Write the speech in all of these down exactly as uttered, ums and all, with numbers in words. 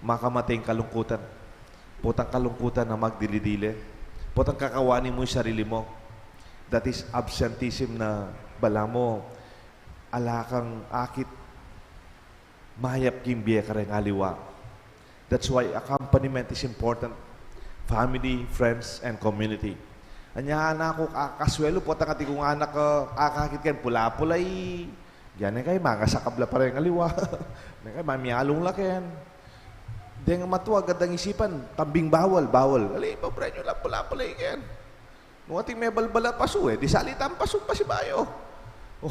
Makamate ing kalungkutan. Potang kalungkutan a magdili-dili. Potang kakawani mu ing sarili mu. That is absenteeism na balamu ala kang akit mayap king bie kareng aliwa. That's why accompaniment is important. Family, friends, and community. Anya, anak ku, ka-, kaswelu, potang atin kung anak, ah, akakit ken pula-pula i. Diyan e kay mangasakab la pa reng aliwa. Neng kay mamialung la ken. Deng matua, agad dang isipan, tambing bawal, bawal. Ali, pobre nyu la, pula-pula i ken. Nung atin mebalbal a pasu e, di salitan pasu pasibayu. O,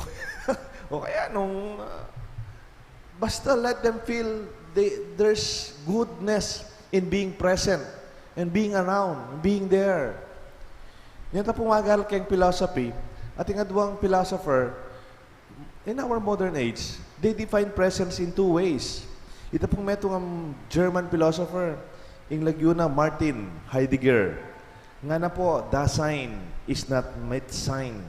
o kaya nung, ah, basta let them feel they, there's goodness in being present and being around, being there. Nya ta pung mag-aral keng philosophy, atin aduang philosopher, in our modern age, they define presence in two ways. Ita pung metung a German philosopher, ing lagyu na Martin Heidegger. Ngana pu, Dasein is not Mitsein.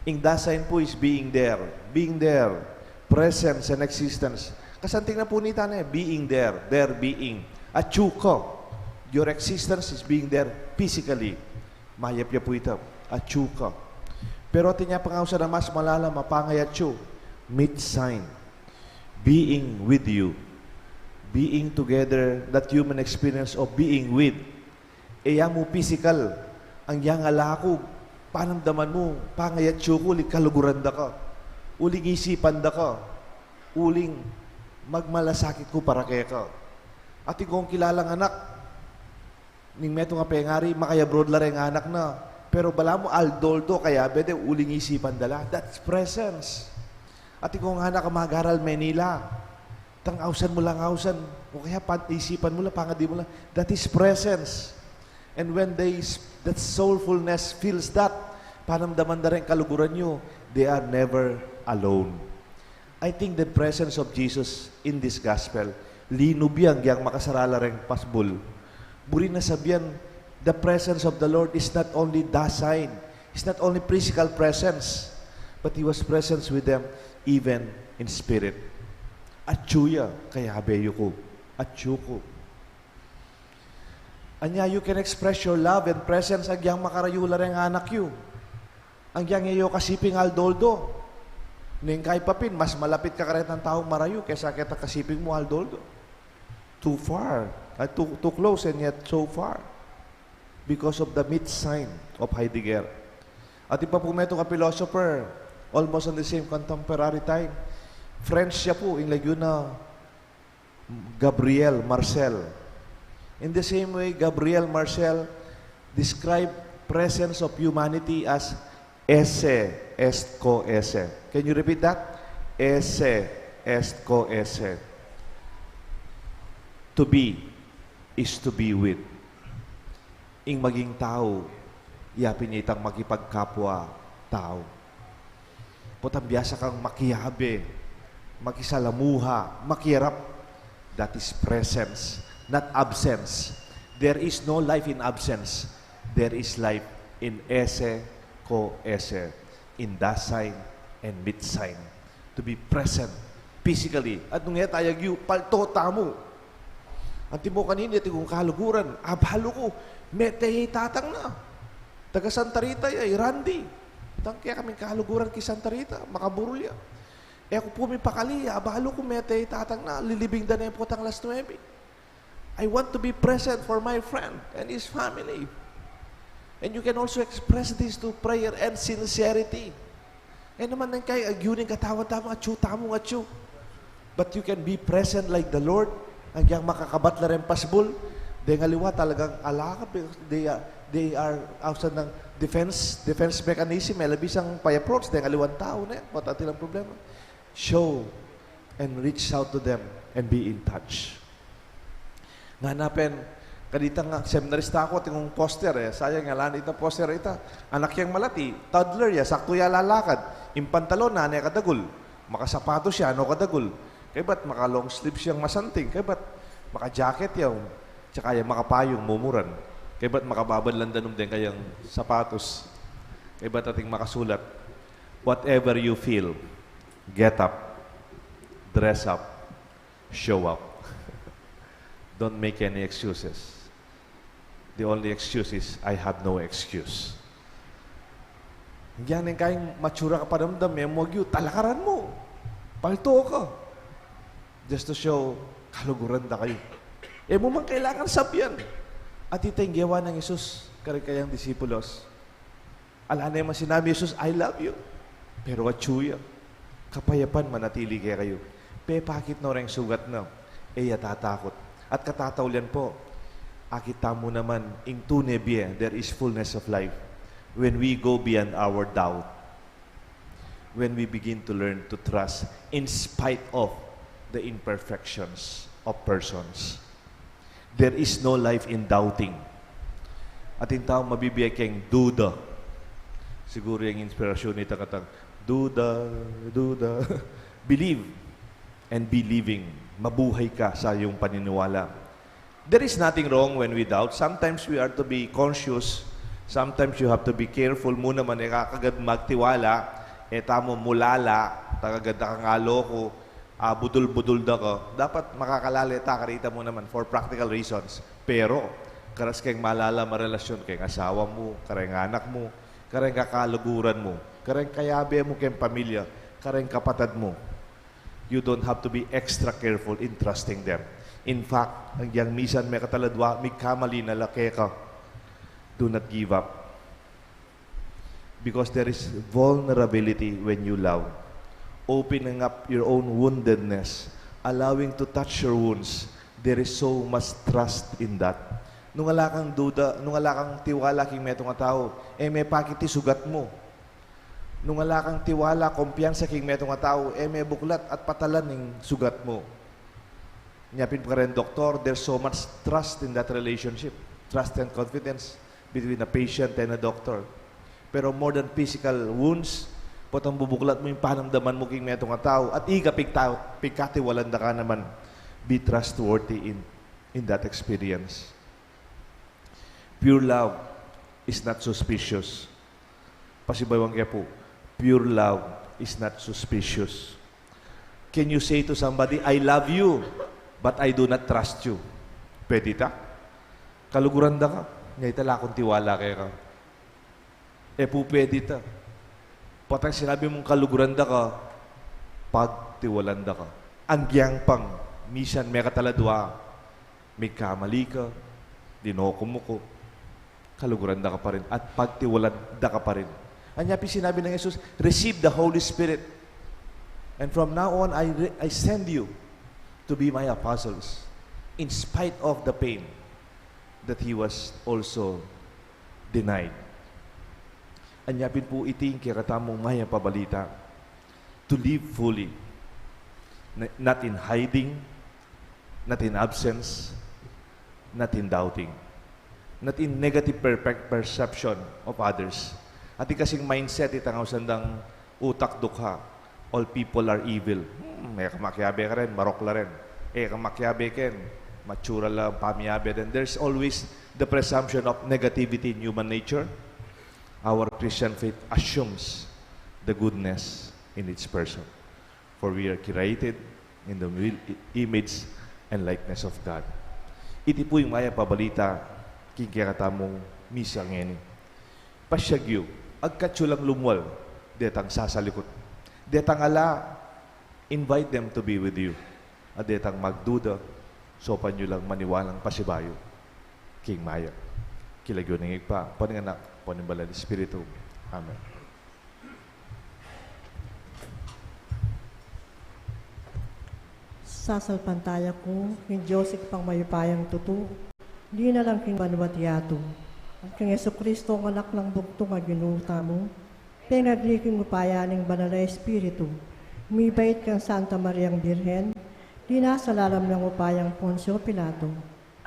Ing Dasein pu is being there. Being there. Presence and existence. Kasanting na pu nita ne, being there. There being. Atyu ka. Your existence is being there physically. Mayap ya pu ita, atyu ka. Pero atin ya pang ausan a mas malalam a pangayatyu, Mitsein. Being with you. Being together, that human experience of being with. E ya mu pisikal, ang yang ala ku, panamdaman mu, pangayatyu ku, uling kaluguran da ka. Uling isipan da ka. Uling magmalasakit ku para keka. Atin kung kilalang anak, ning metung a pengari, maki-abroad la reng anak na. Pero balamu aldo-aldo, kayabe de, uling isipan da la. That's presence. Atin kung anak a mag-aral Manila, tang ausan mu lang ausan, o kaya pan-, isipan mu la, pangadi mu la. That is presence. And when they, s-, that soulfulness feels that, panamdaman da reng kaluguran yu, they are never alone. I think the presence of Jesus in this gospel, linub yang, yang makasarala reng pasbul. Buri na sabian, the presence of the Lord is not only Dasein, is not only physical presence, but He was presence with them even in spirit. Atyu ya, kayabe yu ku. Atyu ku. Anya, you can express your love and presence agyang makarayu la reng anak yu. Agyang e yu kasiping aldo-aldo. Neng kay papin, mas malapit ka karetang taung marayu kesa keta kasiping mu aldo-aldo. Too far. Ah, too, too close and yet so far. Because of the Mitsein of Heidegger. Atin pa pu metung a philosopher, almost on the same contemporary time. French ya pu, ing lagyu na Gabriel Marcel. In the same way, Gabriel Marcel described presence of humanity as esse est quo esse. Can you repeat that? Esse est quo esse. To be is to be with. Ing maging tau, ya pin itang makipagkapwa tau. Potang biasa kang makiabe, makisalamuha, makiarap. That is presence, not absence. There is no life in absence. There is life in esse quo esse, in Dasein and Mitsein. To be present physically. At nung e ta yagyu, palto tamu. Antimo kanini, atin kung kaluguran, abalu ku, mete ya i tatang na. Taga Santa Rita ya, i Randy. Tang kekaming kaluguran ki Santa Rita, makaburul ya. E ku pu mipakali, abalu ku, mete ya i tatang na, lilibing da ne potang alas nuebe. I want to be present for my friend and his family. And you can also express this to prayer and sincerity. E naman neng kay agyu ning katawan tamu, atyu tamu, atyu. But you can be present like the Lord. Agyang makakabat la reng pasbul. Deng aliwa talagang alakap, they are, they are outside ng defense, defense mechanism. E la bisang pa-approach deng aliwang tau, ne? What atin lang problema? Show and reach out to them and be in touch. Ngana pin, kanita nga, seminarista ku, atin kung poster e, sayang, ala na ita poster ita. Anak yang malati, toddler ya, saktu ya lalakad. Ing pantalon, nane kadagul. Makasapatos ya, ano kadagul. Kaybat maka-long sleeves yang masanting. Kaybat maka-jacket ya, tsaka ya makapayung, mumuran. Kaybat makababad lang danum deng kayang sapatos. Kaybat atin makasulat, "Whatever you feel, get up, dress up, show up." Don't make any excuses. The only excuse is, "I have no excuse." Yan ing kaing mature a kapanamdam, e mu agyu, talakaran mu. Palto ka. Just to show, kaluguran da kayu. E mu man kailangan sabian. At ita ing gewa nang Jesus kareng kayang disipulos. Ala ne man sinabi Jesus, "I love you." Pero atyu ya. Kapayapan manatili kekayu. Pepakit no reng sugat na, e ya tatakut. At katataulian pu, akit tamu naman ing tune bie, there is fullness of life. When we go beyond our doubt, when we begin to learn to trust in spite of the imperfections of persons. There is no life in doubting. Atin tau mabibie keng duda. Siguru ing inspirasyon nita katang, "Duda, duda." Believe and be living. Mabuhay ka sa iyong paniniwala. There is nothing wrong when we doubt. Sometimes we are to be conscious. Sometimes you have to be careful mu naman, e ka kagad magtiwala, e tamu mulala, tagagad da kang aloku, a, budul-budul da ka, dapat makakalale ta, karita mu naman, for practical reasons. Pero, karas keng malalam a relasyon keng asawa mu, kareng anak mu, kareng kakaluguran mu, kareng kayabe mu keng pamilya, kareng kapatad mu, you don't have to be extra careful in trusting them. In fact, agyang misan mekataladwa, migkamali na la keka, do not give up. Because there is vulnerability when you love. Opening up your own woundedness, allowing to touch your wounds, there is so much trust in that. Nung ala kang duda, nung ala kang tiwala king metung a tau, e mepakit ing sugat mu. Nung ala kang tiwala, kumpiyansa king metung a tau, e mebuklat at patalan ing sugat mu. Nya pin kareng doktor, there's so much trust in that relationship. Trust and confidence between a patient and a doctor. Pero more than physical wounds, potang bubuklat mu ing panamdaman mu king metung a tau, at ika pigta-, pigkatiwalan da ka naman. Be trustworthy in, in that experience. Pure love is not suspicious. Pasibayu ke pu, pure love is not suspicious. Can you say to somebody, "I love you, but I do not trust you"? Pwede ta? Kaluguran da ka, nya ita ala kung tiwala keka. E pu pwede ta. Potang sinabi mung kaluguran da ka, pagtiwalan da ka. Agyang pang, misan mekataladwa, migkamali ka, dinoku mu ku, kaluguran da ka pa rin, at pagtiwalan da ka pa rin. Anya pin sinabi nang Jesus, "Receive the Holy Spirit. And from now on, I re-, I send you to be my apostles." In spite of the pain that he was also denied. Anya pin pu iti ing kekatamung mayap a balita, to live fully, n-, not in hiding, not in absence, not in doubting, not in negative per-, per-, perception of others. Atin kasing mindset itang ausan dang utak dukha, "All people are evil." Hmm, e ka makiabe karen, marok la ren. E ka makiabe ken, matsura la pamiabe den. There's always the presumption of negativity in human nature. Our Christian faith assumes the goodness in each person. For we are created in the will, image and likeness of God. Iti pu ing mayap a balita king kekatamung misa ngeni. Pasiag yu, agkat yu lang lumual detang sasalikut. Detang ala, invite them to be with you. At detang magduda, saupan yu lang maniwalang pasibayu king mayap. King lagyu ning Ibpa, ampo ning Anak, ampo ning Banal Espiritu. Amen. Sasalpantaya ku king Dios Ibpang mayupayang tutu, dinalang king banua at yatu, at king Jesucristo, Anak nang bugtung a Ginu tamu, pengagli king upaya ning Banal a Espiritu, mibait kang Santa Mariang Birhen, dinasal lalam ning upayang Poncio Pilato,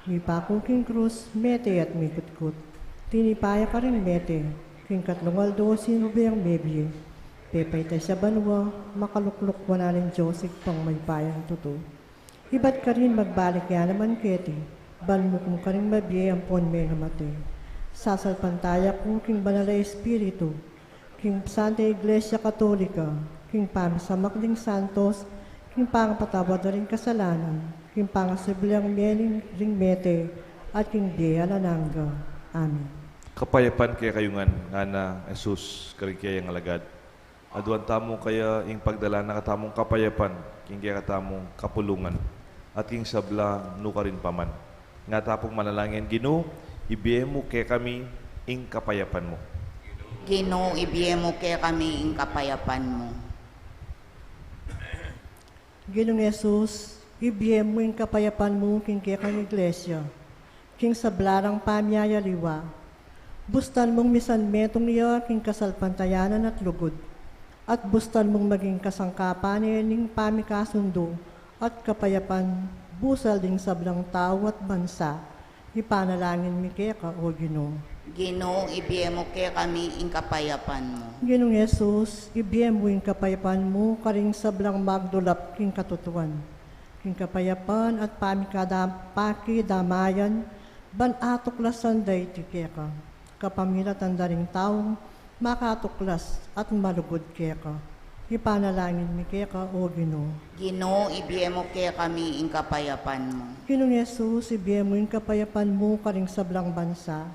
mipaku king krus, mete at mikutkut. Tinipa ya karin mete, king katlung aldo sinubli yang mebie. Pepaitas ya banua, makalukluk wanan ning Dios Ibpang mayupayang tutu. Ibat karin magbalik ya naman keti, ban mukum karing mabie ampon mengamate. Sasalpantaya ku king Banal a Espiritu, king Santa Iglesia Katolika, king pamisamak ding santos, king pangapatawad da ring kasalanan, king pangasubli mie ring mete, at king bie alang angga. Amen. Kapayapan kekayu ngan, ngana Jesus karing kayang alagad. Aduan tamu kaya ing pagdala na katamung kapayapan king kekatamung kapulungan, at king sablang nukarin pa man. Nga ta pung manalangin, Ginu, ibie mu kekami ing kapayapan mu. Ginu, ibie mu kekami ing kapayapan mu. Ginung Jesus, ibie mu ing kapayapan mu king kekang Iglesia, king sabla rang pamiayaliwa. Bustan mung misan metung ya king kasalpantayanan at lugud, at bustan mung maging kasangkapan ne ning pamikasundu at kapayapan busal ding sablang tau at bansa. Ipanalangin mi keka, O Ginu. Ginu, ibie mu kekami ing kapayapan mu. Ginung Jesus, ibie mu ing kapayapan mu karing sablang magdulap king katutuan, king kapayapan at pamikada-, pakidamayan, ban atuklasan da iti keka, kapamilatan da ring taung makatuklas at malugud keka. Ipanalangin mi keka, O Ginu. Ginu, ibie mu kekami ing kapayapan mu. Ginung Jesus, ibie mu ing kapayapan mu karing sablang bansa.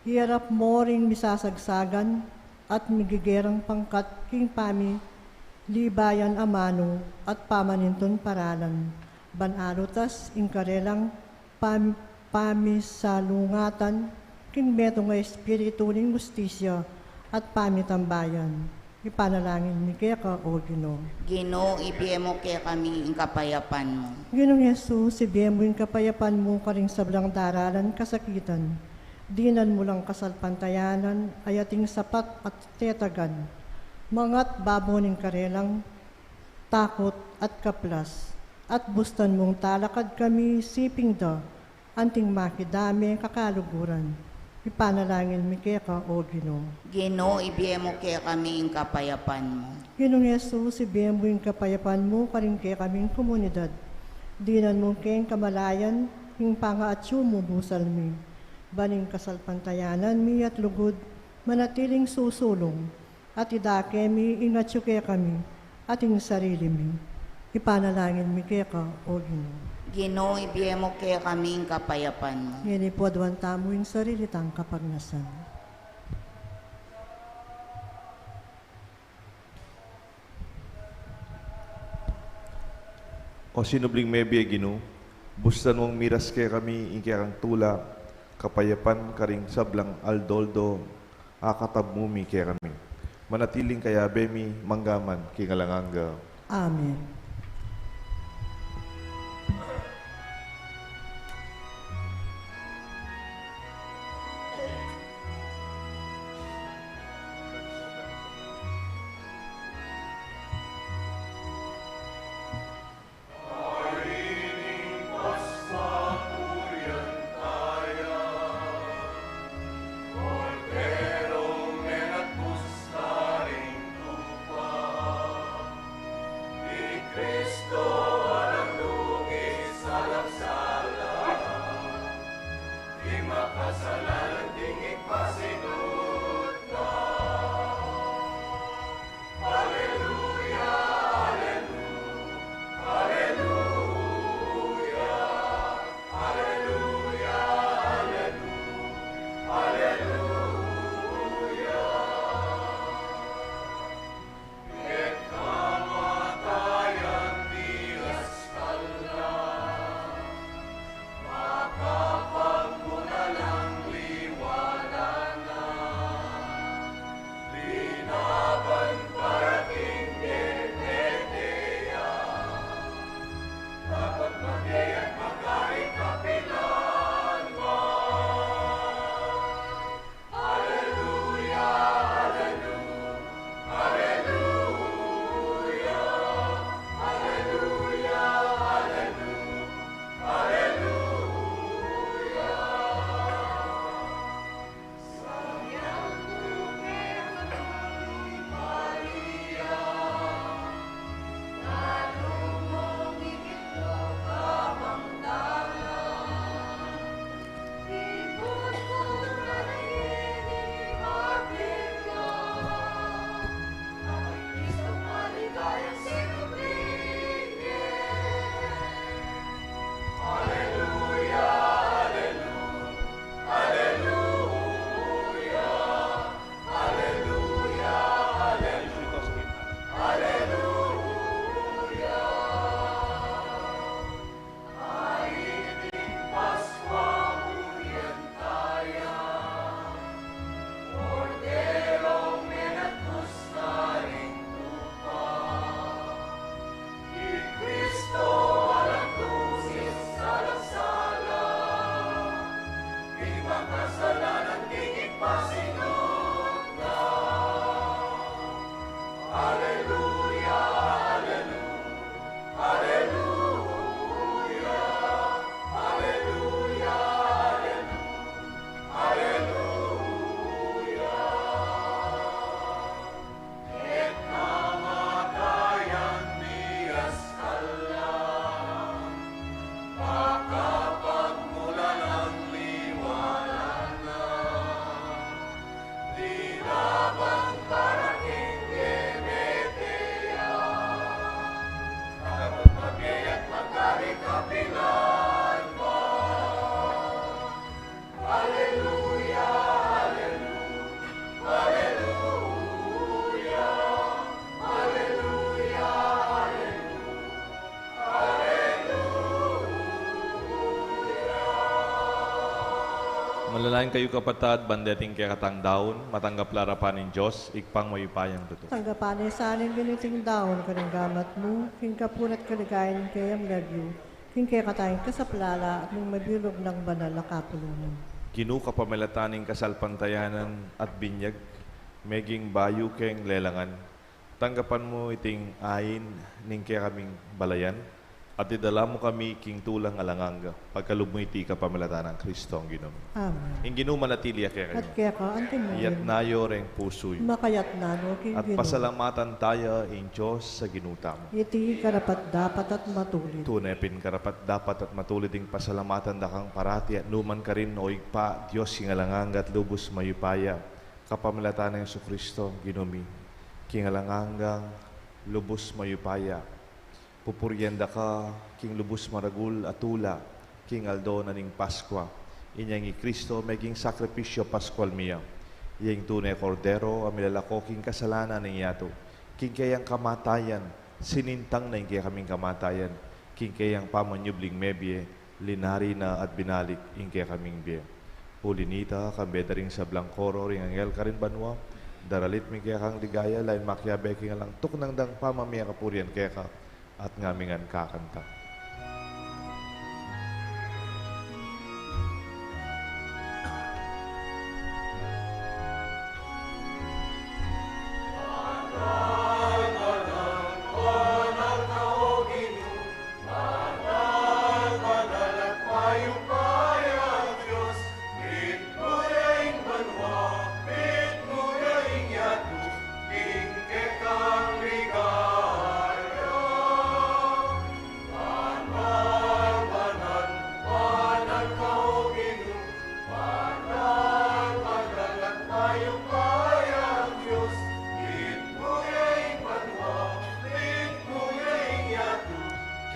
Iyarap mu ring misasagsagan at migegerang pangkat king pamilibayan amanu at pamanintun paralan, ban alutas ing karelang pam-, pamisalungatan king metung a espiritu ning hustisya at pamitambayan. Ipanalangin mi keka, O Ginu. Ginu, ibie mu kekami ing kapayapan mu. Ginung Jesus, ibie mu ing kapayapan mu karing sablang daralan kasakitan. Dinan mu lang kasalpantayanan a ating sapat at tetagan, mangat babo ning karelang takut at kaplas, at bustan mung talakad kami siping da, anting makidame kakaluguran. Ipanalangin mi keka, O Ginu. Ginu, ibie mu kekami ing kapayapan mu. Ginung Jesus, ibie mu ing kapayapan mu karing kekaming komunidad. Dinan mu keng kamalayan ing pangaatsu mu busal mi, ban ing kasalpantayanan mi at lugud manatiling susulung, at idake mi ing atsu kekami at ing sarili mi. Ipanalangin mi keka, O Ginu. Ginu, ibie mu kekami ing kapayapan mu. Ngeni pu aduan tamu ing sarili tang kapagnasan. O sinubling mebie, Ginu, bustan mung miras kekami ing kekang tula, kapayapan karing sablang aldo-aldo a katabmu mi kekami. Manatiling kayabe mi manggaman king alang angga. Amen. Manalangin kayu, kapatad, ban deting kekatang daun matanggap la arapan ning Dios, Ibpang mayupayang tutu. Tanggapan na sa ning Ginu iting daun karing gamat mu, king kapurian at kaligayan ning kayang lagyu, king kekatamung kasaplalan at ning mabilug nang banal a kapulungan. Ginu, kapamilatan ning kasalpantayanan at binyag, meging bayu keng lelangan, tanggapan mu iting ain ning kekaming balayan, at idala mu kami king tulang alang angga, pagkalub mu iti kapamilatan nang Kristong Ginu mi. Amen. Ing Ginu manatili ya kekayu. At keka antimurin. Iyatas yu reng pusu yu. Makayatna no king Ginu. At pasalamatan taya ing Dios a Ginu tamu. Iti karapat-dapat at matulid. Tune pin karapat-dapat at matulid ing pasalamatan da kang parati at nukarin man, o Ibpa, Dios king alang angga at lubus mayupaya, kapamilatan nang Jesucristo Ginu mi, king alang anggang lubus mayupaya. Pupurian da ka king lubus maragul a tula, king aldo na ning Paskua. Inyang i Kristo meging sakripisyu paskual mi ya. Iya ing tune Kordero a milalako king kasalanan ning yatu. King keyang kamatayan, sinintang na ing kekaming kamatayan. King keyang pamanyubling mebie, linari na at binalik ing kekaming bie. Uli nita, kambe da ring sablang koro ring anghel karin banua, daralit mi ing kekang ligaya, lain makiabe king alang tuknang dang pamamie kapurian keka, at ngami ngan kakanta.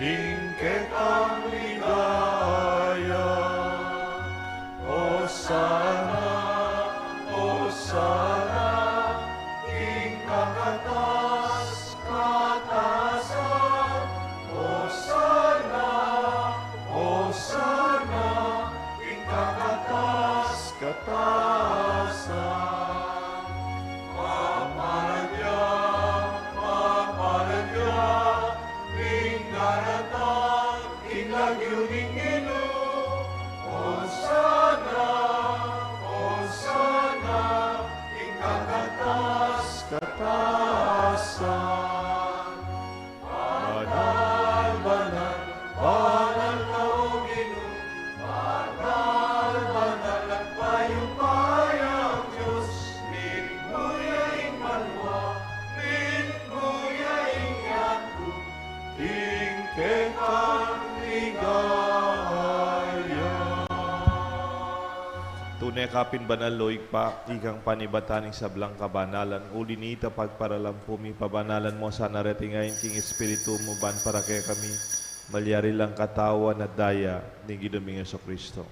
King kekang ligaya. Osana, Osana, king kakatas-katasan. Osana, Osana, king kakatas katasan. Mapalad ya, mapalad ya, ing daratang king lagyu ning Ginu. Osana, Osana, king kakatas katasan. Banal, banal, banal ka, O Ginu, banal, banal at mayupayang Dios, mitmu ya ing banua, mitmu ya ing yatu, king kekang ligaya. Tune ka pin banal, O Ibpa, ikang panibatan ning sablang kabanalan, uli nita pagparalampu mi, pabanalan mu sana reting ain king Espiritu mu ban para kekami malyari lang katawan at daya ning Ginu ming Jesucristo.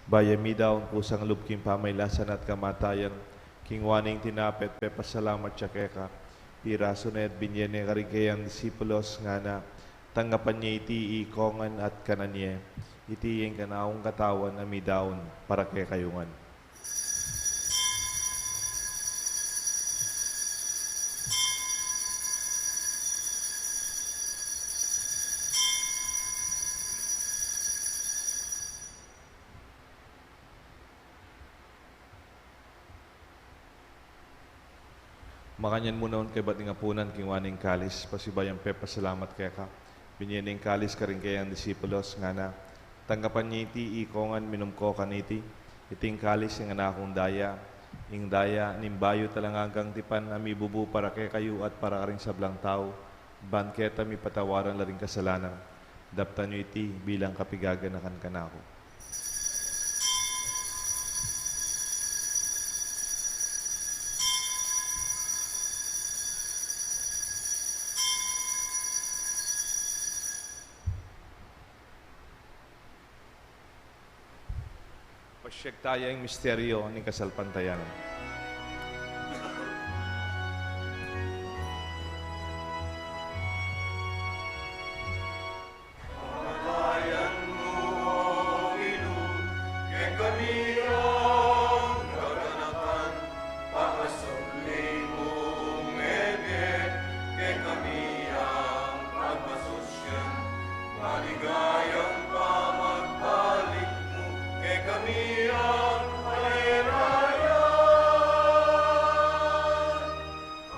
Bayu mi daun kusang lub king pamailasan at kamatayan, kinua ne ing tinape at pepasalamat ya keka, pirasu ne at binye ne karing kayang disipulos, ngana, tanggapan ye iti ikongan at kanan ye, iti ing kanaung katawan a midaun para kekayu ngan. Makanyan mu naun kaybat ning apunan, kinua ne ing kalis, pasibayu yang pepasalamat keka, binie ne ing kalis karing kayang disipulos, ngana: Tanggapan ye iti, ikong ngan, minum ko kaniti. Iti ing kalis ning anak kung daya, ing daya ning bayu't alang anggang tipan, a mibubu para kekayu at para karing sablang tau, ban keta mipatawaran la ring kasalanan. Daptan yu iti bilang kapigaganakan kanaku. Pasiag taya ing misteryo ning kasalpantayanan. Kamatayan mu, O Ginu, kekami yang kaganakan, pakasubli mung mebie, kekami yang pagmasusyan, maligayang pamagbalik mu, kekami yang panirayan.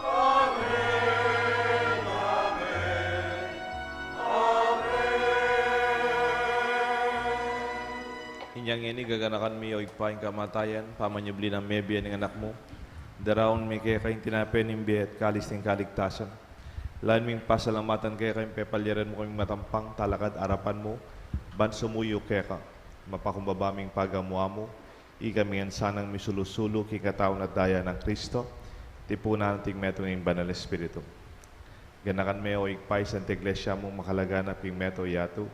Amen, amen, amen. Inya ngeni gaganakan mi, O Ibpa, ing kamatayan, pamanyubli nang mebie ning Anak mu. Daraun mi keka ing tinape ning bie at kalis ning kaligtasan. Lalu ming pasalamatan keka ing pepalyaran mu kaming matampang talakad arapan mu, ban sumuyu keka. Mapakumbaba ming pagamu-amu, ikami ngan sanang misulu-sulu king katawan at daya nang Kristo, tipunan at ing metung ning Banal Espiritu. Ganakan me, O Ibpa, ing Santa Iglesia mung makalaganap king meto yatu,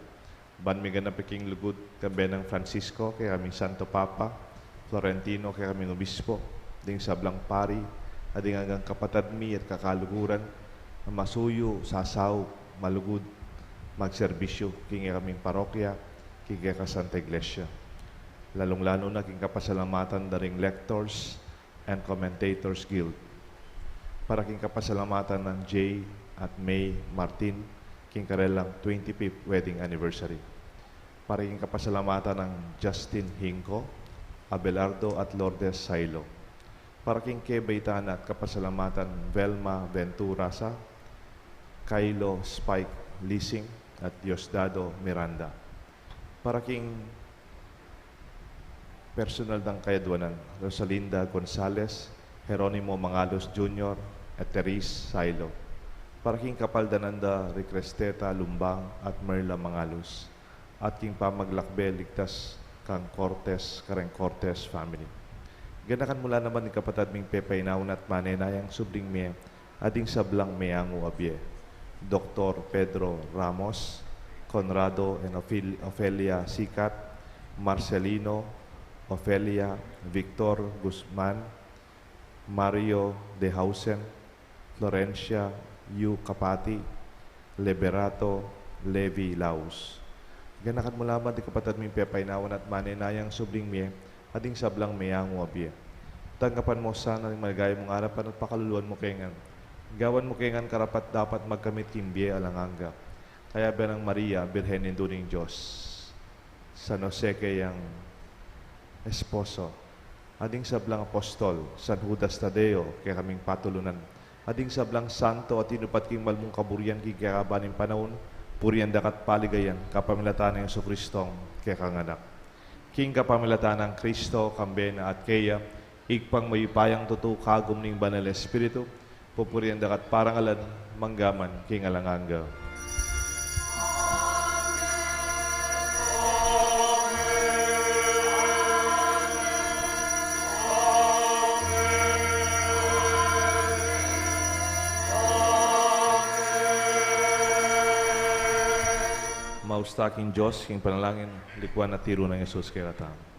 ban miganap ya king lugud, kambe nang Francisco, kekaming Santo Papa, Florentino, kekaming Obispo, ding sablang pari, at ding anggang kapatad mi at kakaluguran, a masuyu, sasaup, malugud, magserbisyu, king kekaming parokya, king keka Santa Iglesia. Lalung-lalu na king kapasalamatan da ring Lectors and Commentators Guild. Para king kapasalamatan nang Jay at May Martin, king karelang twenty-fifth wedding anniversary. Para king kapasalamatan nang Justin Hinco, Abelardo at Lourdes Sailo. Para king kebaitan at kapasalamatan Velma Venturasa, Kylo Spike Lising, at Diosdado Miranda. Para king personal dang kayadwanan, Rosalinda Gonzales, Jeronimo Mangalos Junior, at Therese Sailo. Para king kapaldanan da ri Cresteta Lumbang at Merla Mangalos, at king pamaglakbe ligtas kang Cortes, kareng Cortes family. Ganakan mu la naman ing kapatad ming pepainawa na at manenayang subling mie, at ding sablang meangu a bie. Doktor Pedro Ramos, Conrado and Ofel-, Ofelia Sicat, Marcelino, Ofelia, Victor Guzman, Mario de Hausen, Florencia Yu Capati, Liberato Levi Laus. Ganakan mu la man ding kapatad ming pepainawa na at manenayang subling mie, at ding sablang meangu a bie. Tanggapan mu sana ring maligaya mung arapan at pakaluluan mu kengan. Gawan mu kengan karapat-dapat magkamit king bie alang angga. Kayabe nang Maria, Birhen Indu ning Dios, San Jose kayang esposo, at ding sablang apostol, San Judas Tadeo, kekaming patulunan, at ding sablang santo a tinupad king malmung kaburian king kekaban ning panaun, purian daka at paligayan, kapamilatan nang Jesucristong kekang Anak. King kapamilatan nang Kristo, kambe na at keya, Ibpang mayupayang tutu, kagum ning Banal Espiritu, pupurian daka at parangalan, mangga man king alang angga. Maus ta king Dios, king panalangin, likuan at tiru nang Jesus kekatamu.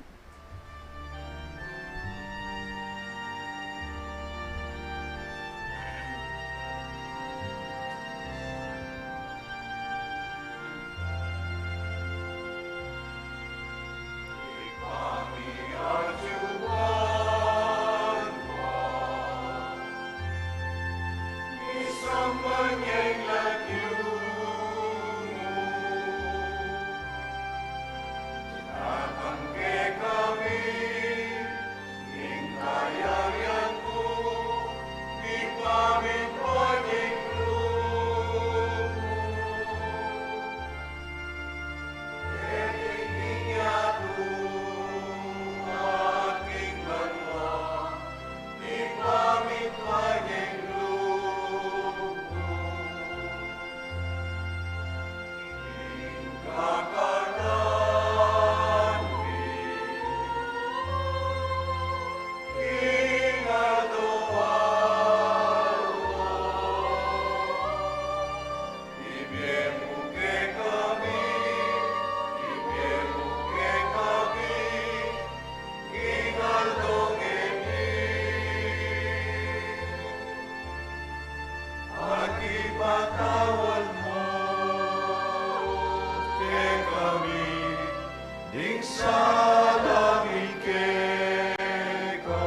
Dalangin keka,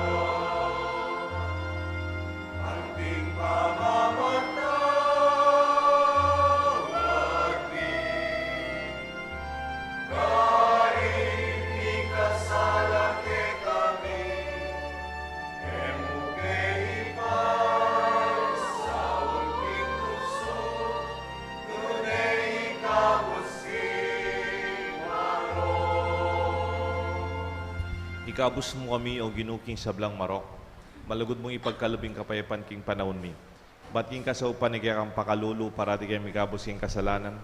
anting pamamatawad mi, karin mikasala kekami, e mu ke ipaisaul king tuksu, nune ikabus king marok. Ikabus mu kami, O Ginu, king sablang marok. Malugud mung ipagkalub ing kapayapan king panaun mi. Bat king kasaupan ning kekang pakalulu, parati keng mikabus king kasalanan,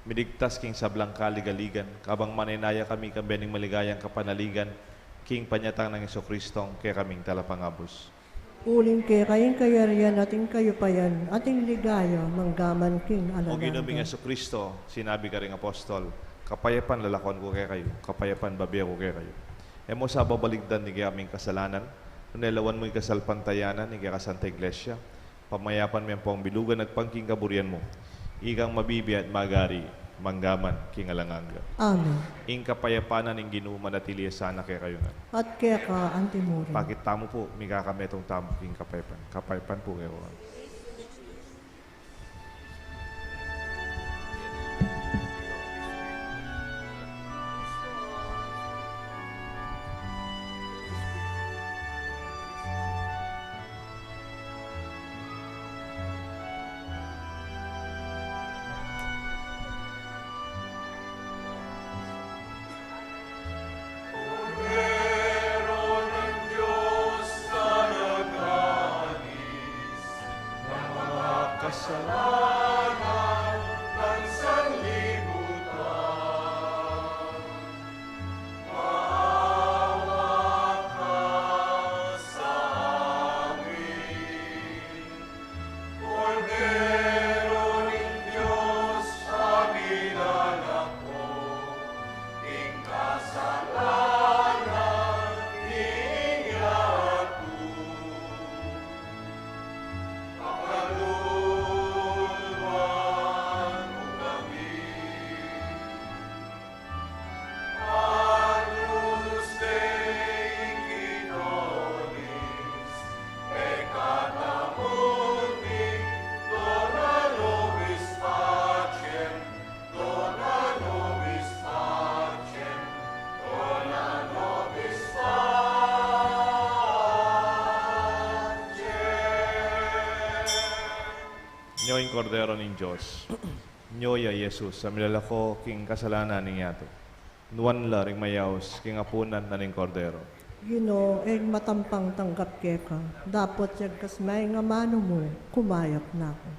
miligtas king sablang kaligaligan, kabang manenaya kami kambe ning maligayang kapanaligan, king panyatang nang Jesucristo, kekaming Talapangabus. Uling keka ing kayarian at ing kayupayan at ing ligaya manggaman king alang angga. O Ginu ming Jesucristo, sinabi karing apostol, kapayapan lalakwan ku kekayu, kapayapan bibie ku kekayu. E mu sa babaligdan ing kekaming kasalanan, nune lawan mu ing kasalpantayanan ning kekang Santa Iglesia, pamayapan me ampong bilugan agpang king kaburian mu. Ikang mabibie at magari manggaman king alang angga. Amen. Ing kapayapan ning Ginu manatili ya sana kekayu ngan. At keka antimurin. Pakit tamu pu, mikakametung tamu king kapayapan. Kapayapan pu kekayu ngan. Kordero ning Dios, nagalis na makasalanan ning sanlibutan. Maawa ka sa amin. Kordero ning Dios, a milalako king kasalanan ning yatu. Pakaluluan mu kami. Agnus Dei, qui tollis peccata mundi, dona nobis pacem, dona nobis pacem, dona nobis pacem. Nyo ing Kordero ning Dios. Nyo ya i Jesus, a milalako king kasalanan ning yatu. Nuan la ring mayaus king apunan na ning Kordero. Ginu, e ku matampang tanggap keka, dapot yagkas me ing amanu mu, kumayap na ku.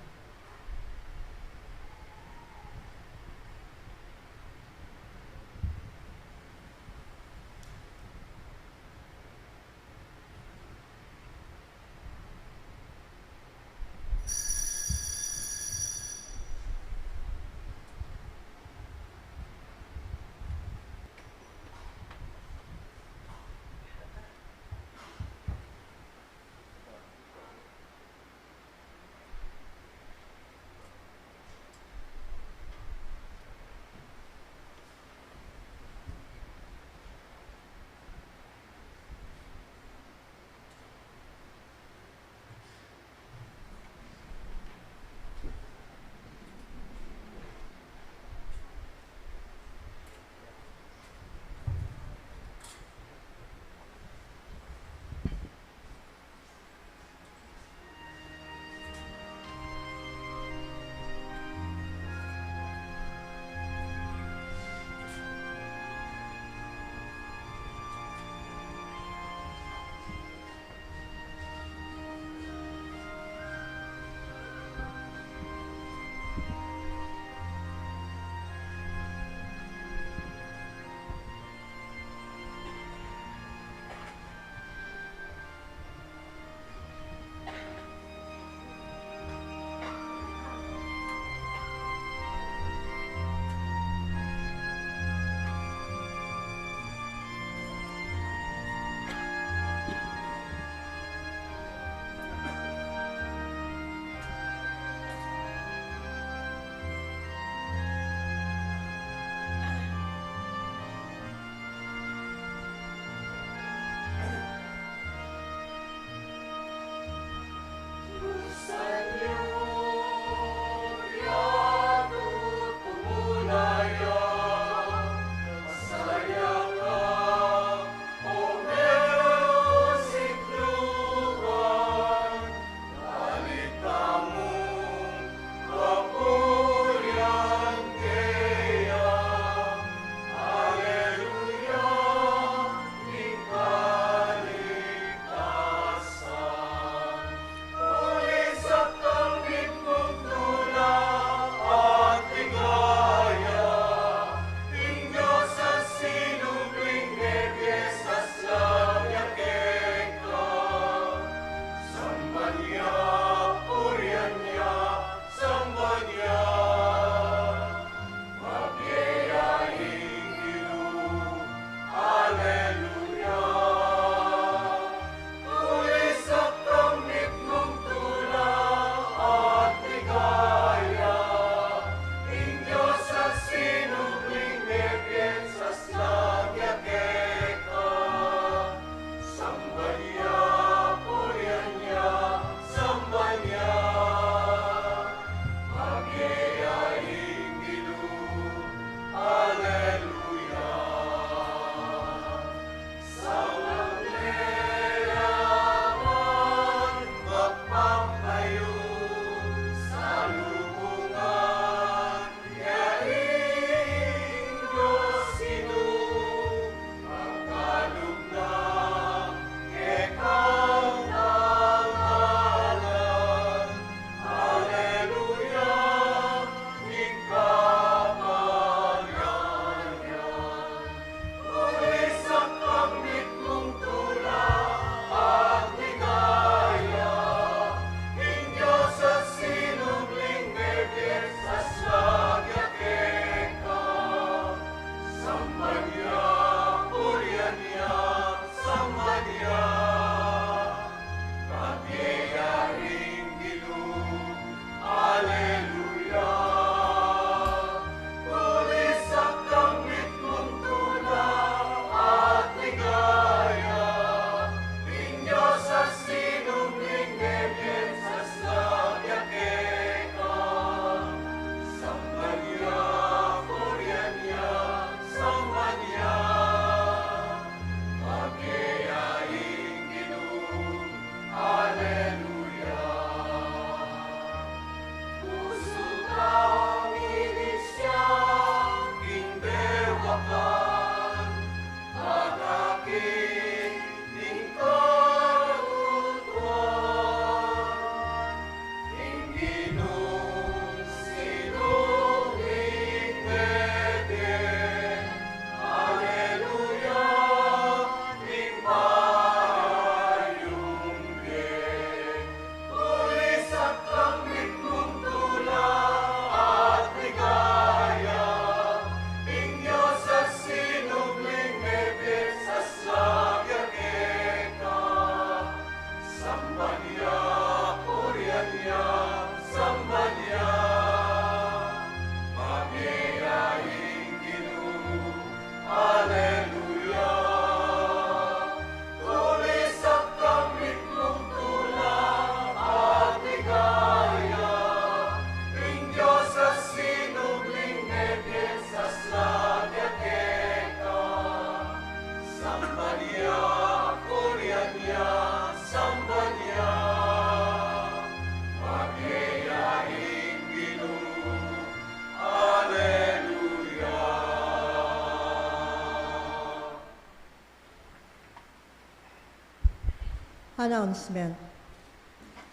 Announcement.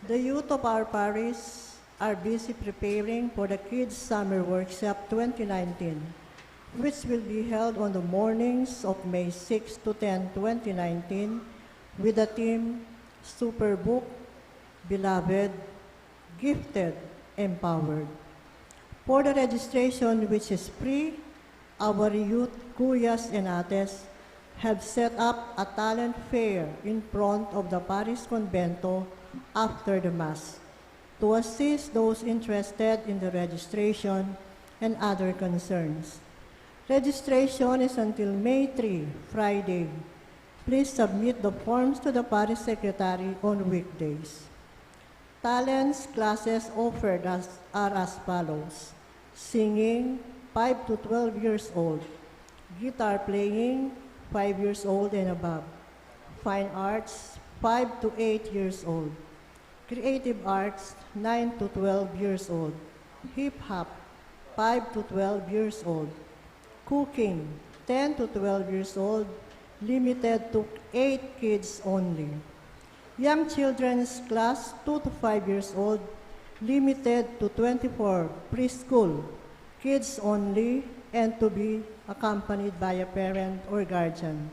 The youth of our parish are busy preparing for the Kids Summer Workshop twenty nineteen, which will be held on the mornings of May six to ten, twenty nineteen, with the theme Superbook, Beloved, Gifted, Empowered. For the registration, which is free, our youth Kuyas and Ates have set up a talent fair in front of the parish convento after the Mass to assist those interested in the registration and other concerns. Registration is until May three, Friday. Please submit the forms to the parish secretary on weekdays. Talents classes offered as, are as follows: singing, five to twelve years old; guitar playing, five years old and above; fine arts, five to eight years old; creative arts, nine to twelve years old; hip hop, five to twelve years old; cooking, ten to twelve years old, limited to eight kids only; young children's class, two to five years old, limited to twenty-four preschool kids only and to be accompanied by a parent or guardian;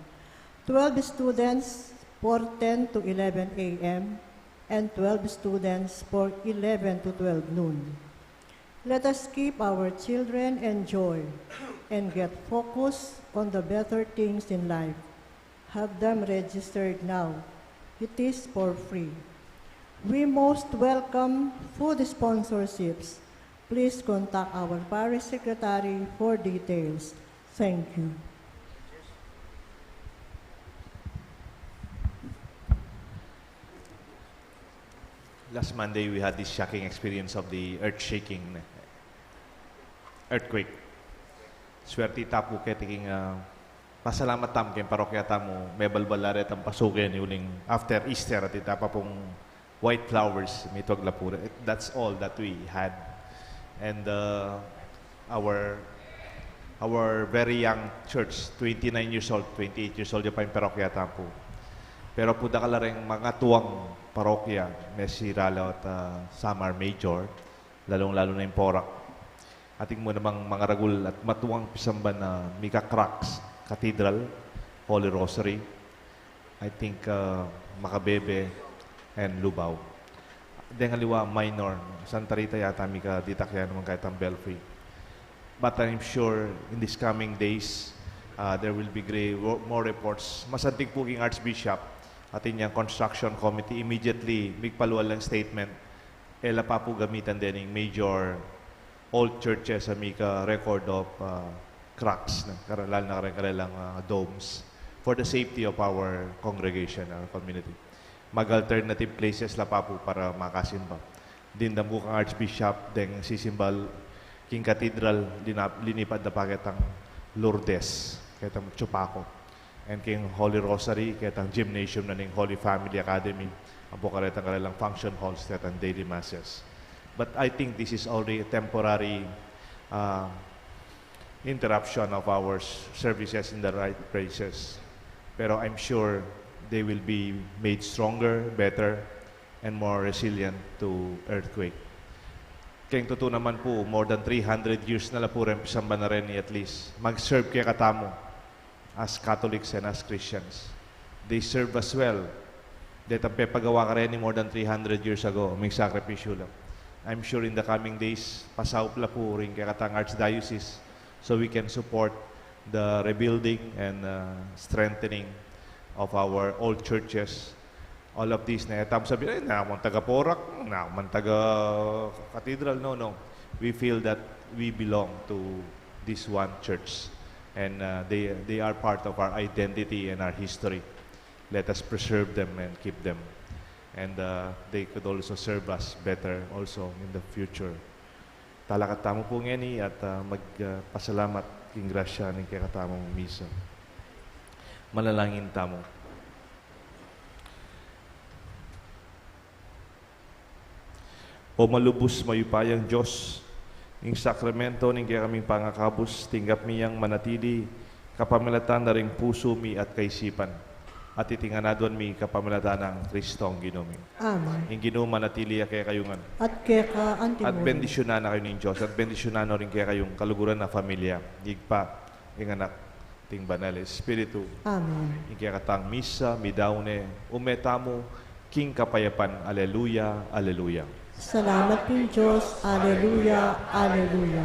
twelve students for ten to eleven a m and twelve students for eleven to twelve noon. Let us keep our children enjoy and get focused on the better things in life. Have them registered now. It is for free. We most welcome food sponsorships. Please contact our parish secretary for details. Thank you. Last Monday, we had this shocking experience of the earth shaking, earthquake. Swerte ta pu keti king, ah, pasalamat tamu king parokya tamu, mebalbal la retang pasuke ini uling after Easter at ita pa pung white flowers, mitwag la pu re. That's all that we had. And, uh, our, our very young church, twenty-nine years old, twenty-eight years old ya pa ing parokya tamu pu. Pero pu dakal la reng mangatuang parokya, mesira la at, uh, some are major, lalung-lalu na ing Porac. Atin mu namang mangaragul at matuang pisamban a mika Crux Cathedral, Holy Rosary, I think, uh, Macabebe and Lubao. Deng aliwa minor, Santa Rita yata mika ditak ya naman kaya tang belfry. But I'm sure in these coming days, uh, there will be great, more reports. Masanting pu king Archbishop, atin yang construction committee immediately migpalual lang statement. E la pa pu gamitan dening major old churches a mika record of, uh, crux, na, kara-, lalo na kare-, karelang, uh, domes for the safety of our congregation, our community. Mag-alternative places la pa pu para makasimba. Dimdam ku kang Archbishop, deng sisimbal king cathedral, linap-, linipat da pa ketang Lourdes, ketang Chupaco. And king Holy Rosary, ketang gymnasium na ning Holy Family Academy, ampo karetang karelang function halls, ketang daily masses. But I think this is already a temporary, uh, interruption of our s-, services in the right places. Pero I'm sure they will be made stronger, better, and more resilient to earthquake. Keng tutu naman pu, more than three hundred years na la pu reng pisamban a reni, at least mag-serve kekatamu as Catholics and as Christians. They serve us well. Detang pepagawa kareni more than three hundred years ago, migsakripisyu la. I'm sure in the coming days, pasaup la pu ring kekatang archdiocese so we can support the rebuilding and, uh, strengthening of our old churches. All of these na, e tamu sabi, "Ay, naku man taga Porac, naku man taga Cathedral." No, no. We feel that we belong to this one church, and, uh, they, they are part of our identity and our history. Let us preserve them and keep them. And, uh, they could also serve us better also in the future. Talakad tamu pu ngeni at, uh, mag, uh, pasalamat king grasya ning kekatamung misa. Manalangin tamu. O malubus mayupayang Dios, ing sakramento ning kekaming pangakabus, tinggap mi yang manatili kapamilatan na ring pusu mi at kaisipan. At iti ngan aduan mi kapamilatan nang Kristong Ginu mi. Amen. Ing Ginu manatili ya kekayu ngan. At keka anti At bendisyunan na kayu ning Dios. At bendisyunan no rin kekayung kaluguran a pamilya. Ing Ibpa, ing Anak, ing Banal Espiritu. Amen. Ing kekatang misa, midaun ne, ume tamu, king kapayapan. Aleluya, aleluya. Salamat king Dios. Aleluya, aleluya.